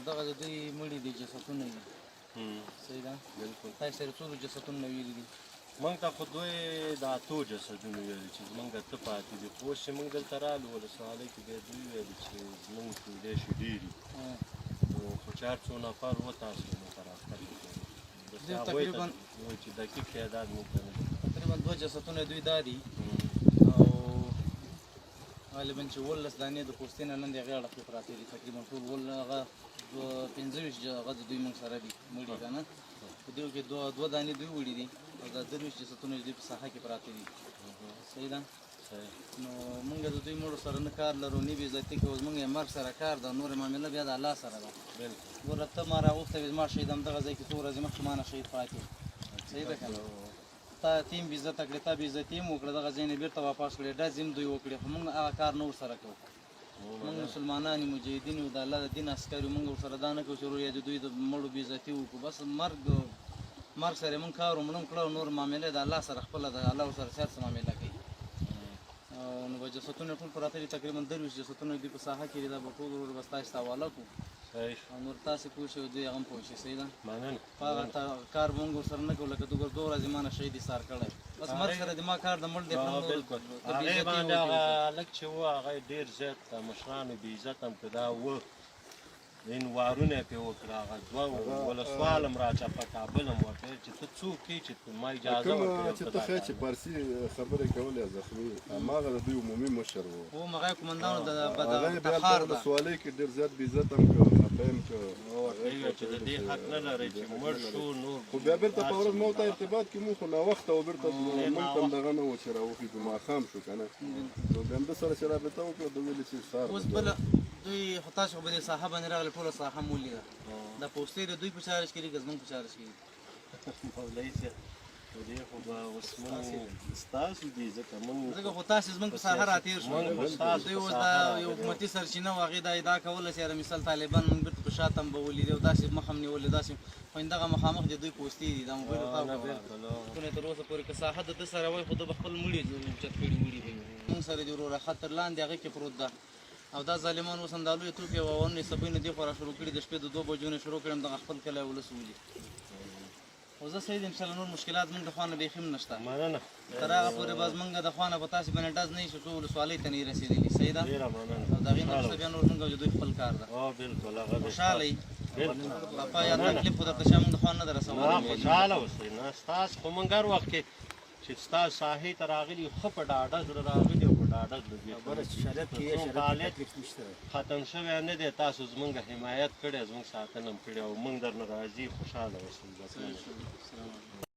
دغه د دوی مړي دي، جسدونه دي. صحیح ده؟ بالکل. تاسو سره څو جسدونه ویلي دي؟ موږ ته خو دوی د اتو جسدونو ویلي چې زمونږ اته پاتې دي، خو اوس چې موږ دلته رالو ولسوالۍ کې، بیا دوی ویلي چې زمونږ کېدای شي ډېر دي. نو خو چې هر څو نفر و، تاسو موږ ته راښکته کړي. بس دوی هغوی ته وایي چې دقیق تعداد موږ ته نه دی. تقریبا دوه جسدونه دوی دا دي او غالبا چې 17 دانې د پوستې نه لاندې هغې اړخ کې پراته دي. تقریبا ټول هغه 25 هغه د دوی موږ سره دي مړي که نه. په دې کې دوه دوه دانې دوی وړي دي او دا 23 جسدونه دوی په ساحه کې پراته دي. صحیح ده؟ صحیح. نو موږ د دوی مړو سره نه کار لرو، نه بې عزتي کوو. زموږ یې مرګ سره کار ده، نوره معامله بیا د الله سره ده. ګوره، ته ما راغوښتی وې، زما شهید همدغه ځای کې څو ورځې مخکې ما نه شهید پاتې و. صحیح ده که نه؟ تا تیم بې عزته کړې، تا بې عزتي هم وکړه، دغه ځای نه بېرته واپس کړې، ډزې هم دوی وکړې، خو موږ هغه کار نه ورسره کوو. موږ مسلمانان یو، مجاهدین یو، د الله د دین عسکر یو. موږ ورسره دا نه کوو چې ورور یا د دوی د مړو بې عزتي وکړو. بس مرګ سره موږ کار ومړم کړه او نور معامله د الله سره خپله ده، الله ورسره هر څه معامله کوي. او نو به جسدونه ټول پراته دي، تقریبا 23 جسدونه دوی په ساحه کې دي. دا به ټول ورور بس تاسو ته حواله کړو او نور تاسې پوه شئ او دوی هغه هم پوه شي. صحیح ده؟ مننه. په هغه کار به موږ ورسره نه کوو. لکه ته ګور، دوه ورځې ما نه شهید ایسار کړی، بس مرګ سره د ما کار د مړ دی. بالکل، هغې باندې هغه هلک چې و، هغه ډېر زیات مشرانو بې عزت هم که دا و ان وارونه یې پرې وکړه. هغه دوه ولسوال هم راچپه، کابل هم ورته ویل چې ته څوک یې چې ما اجازه کوم ورکړې چې ته ښه چې پارسي خبرې کولې، زخمي هماغه د دوی عمومي مشر و. و مغه قومندانو د هغه یې بیا تخار په ده. ولسوالۍ کې ډېر زیات بې عزت هم کړ، خفه هم کړ. ورته ویل چې د دې حق نه لري چې مړ شو نور. خو بیا بېرته په ورځ مو ته ارتباط کې مو، خو ناوخته و، بېرته موږ ته هم دغه نه و چې راوخېژو، ماښام شو که نه. نو بیا هم ده سره چې رابطه وکړه، ده ویلې چې سهار اوس به بله دوی خو تاسو خو په دې ساحه باندې راغلې، ټوله ساحه مو ولیده. دا پوستې د دوی په چارج کې دي که زموږ په چارج کې دي؟ مولوي صاحب، په دې خو به اوس موږ ستاسو دي، ځکه موږ ځکه خو تاسو زموږ په ساحه راتېر شو. موږ خو ستاسو دوی په اوس ساحه دا یو راغلي. حکومتي سرچینه وه، هغې دا ادعا کوله چې یاره مثال طالبان موږ بېرته په شا تمبولي دي او داسې مخ هم نیولې داسې، خو دغه مخامخ د دوی پوستې دي. دا موبایل نه، ورته بالکل. ټوله تر اوسه پورې که ساحه د ده سره وای، خو ده به خپل مړي اوچت کړي وړي به وي. موږ سره دي وروره، خطر لاندې هغه کې پروت ده او دا ظالمان اوس هم دا لوی توپې او ونې سبۍ نه دې خوا را شروع کړي، د شپې د 2 بجو نه شروع کړي، همدغه خپل کلی ولس ولي. خو زه صحیح یم، انشاءالله نور مشکلات موږ د خوا نه بیخي هم نشته. مننه. تر هغه پورې به زمونږ د خوا نه په تاسې باندې ډز نه شي څو ولسوالۍ ته نه یې رسېدلي. صحیح ده؟ ډېره مننه. او د هغې نه وروسته بیا نور موږ او د دوی خپل کار ده. بالکل، هغه دی. خوشحاله یې؟ بالکل. خفه یا تکلیف خو درته چا موږ د خوا نه ده نه. رسولی. خوشحاله اوسئ. نه، ستاسو خو موږ هر وخت کې چې ستاسو ساحې ته راغلي، ښه په ډاډه زړه راغلي او په ډاډه زړه بېرته شریعت کې څو شریعت فعالیت تکلیف نشته. ختم شوی نه دی. تاسو زمونږ حمایت کړی، زمونږ ساتنه هم کړې او موږ درنه راضي. خوشحاله اوسئ. السلام علیکم.